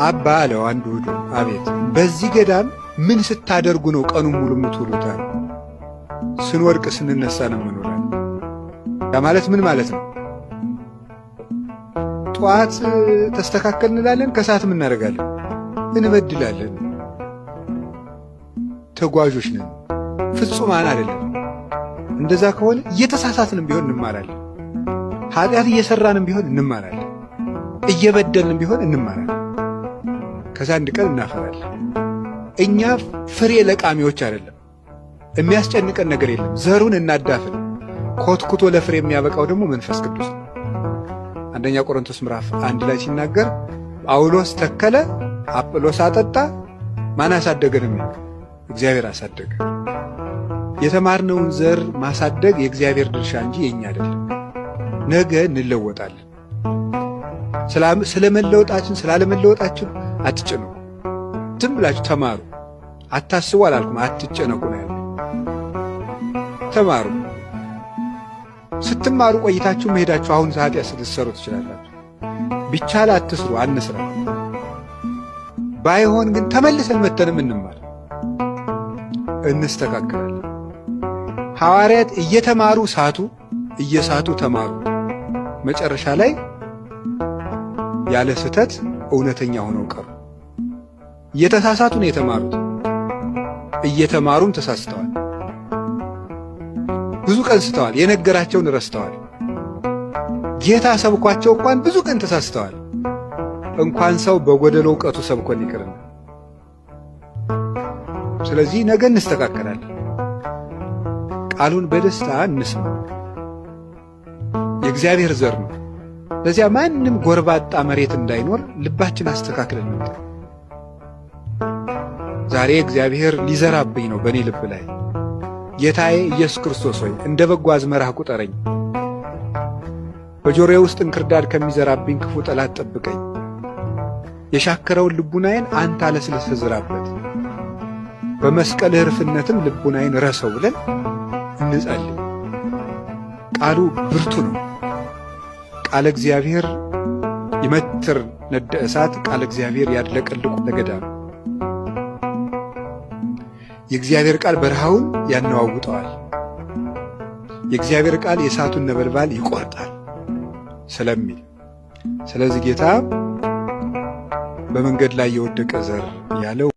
አባ አለው አንዱ ሂዶ፣ አቤት። በዚህ ገዳም ምን ስታደርጉ ነው ቀኑን ሙሉ የምትውሉት? አለ። ስንወድቅ ስንነሳ ነው የምንውለው። ያ ማለት ምን ማለት ነው? ጠዋት ተስተካከል እንላለን፣ ከሰዓት ምን እናደርጋለን? እንበድላለን። ተጓዦች ነን፣ ፍጹማን አይደለም። እንደዛ ከሆነ እየተሳሳትንም ቢሆን እንማራለን። ኃጢአት እየሰራንም ቢሆን እንማራለን። እየበደልንም ቢሆን እንማራለን። ከዛ አንድ ቀን እናፈራለን። እኛ ፍሬ ለቃሚዎች አይደለም። የሚያስጨንቀን ነገር የለም። ዘሩን እናዳፍን። ኮትኩቶ ለፍሬ የሚያበቃው ደግሞ መንፈስ ቅዱስ ነው። አንደኛ ቆሮንቶስ ምዕራፍ 1 ላይ ሲናገር ጳውሎስ ተከለ፣ አጵሎስ አጠጣ፣ ማን አሳደገን? የሚል እግዚአብሔር አሳደገ። የተማርነውን ዘር ማሳደግ የእግዚአብሔር ድርሻ እንጂ የኛ አይደለም። ነገ እንለወጣለን። ስለመለወጣችን ስላለመለወጣችን አትጨነቁ። ዝም ብላችሁ ተማሩ። አታስቡ አላልኩም፣ አትጨነቁ ነው ያልኩት። ተማሩ። ስትማሩ ቆይታችሁ መሄዳችሁ አሁን ኃጢአት ስትሰሩ ትችላላችሁ። ቢቻል አትስሩ፣ አንስራ። ባይሆን ግን ተመልሰን መተንም እንማር፣ እንስተካከላለን። ሐዋርያት እየተማሩ ሳቱ፣ እየሳቱ ተማሩ። መጨረሻ ላይ ያለ ስህተት እውነተኛ ሆነው ቀሩ። እየተሳሳቱ ነው የተማሩት፣ እየተማሩም ተሳስተዋል። ብዙ ቀን ስተዋል፣ የነገራቸውን ረስተዋል። ጌታ ሰብኳቸው እንኳን ብዙ ቀን ተሳስተዋል። እንኳን ሰው በጎደሎ እውቀቱ ሰብኮን ይቅርና። ስለዚህ ነገ እንስተካከላለን። ቃሉን በደስታ እንስማ። የእግዚአብሔር ዘር ነው። ለዚያ ማንም ጎርባጣ መሬት እንዳይኖር ልባችን አስተካክለን እንምጣ። ዛሬ እግዚአብሔር ሊዘራብኝ ነው በእኔ ልብ ላይ። ጌታዬ ኢየሱስ ክርስቶስ ሆይ እንደ በጎ አዝመራህ ቁጠረኝ። በጆሮዬ ውስጥ እንክርዳድ ከሚዘራብኝ ክፉ ጠላት ጠብቀኝ። የሻከረውን ልቡናዬን አንተ አለስልሰህ ዝራበት፣ በመስቀልህ እርፍነትም ልቡናዬን ረሰው ብለን እንጸልይ። ቃሉ ብርቱ ነው። ቃለ እግዚአብሔር ይመትር ነደ እሳት፣ ቃለ እግዚአብሔር ያድለቀልቁ ለገዳም። የእግዚአብሔር ቃል በረሃውን ያነዋውጠዋል። የእግዚአብሔር ቃል የእሳቱን ነበልባል ይቆርጣል ስለሚል፣ ስለዚህ ጌታ በመንገድ ላይ የወደቀ ዘር ያለው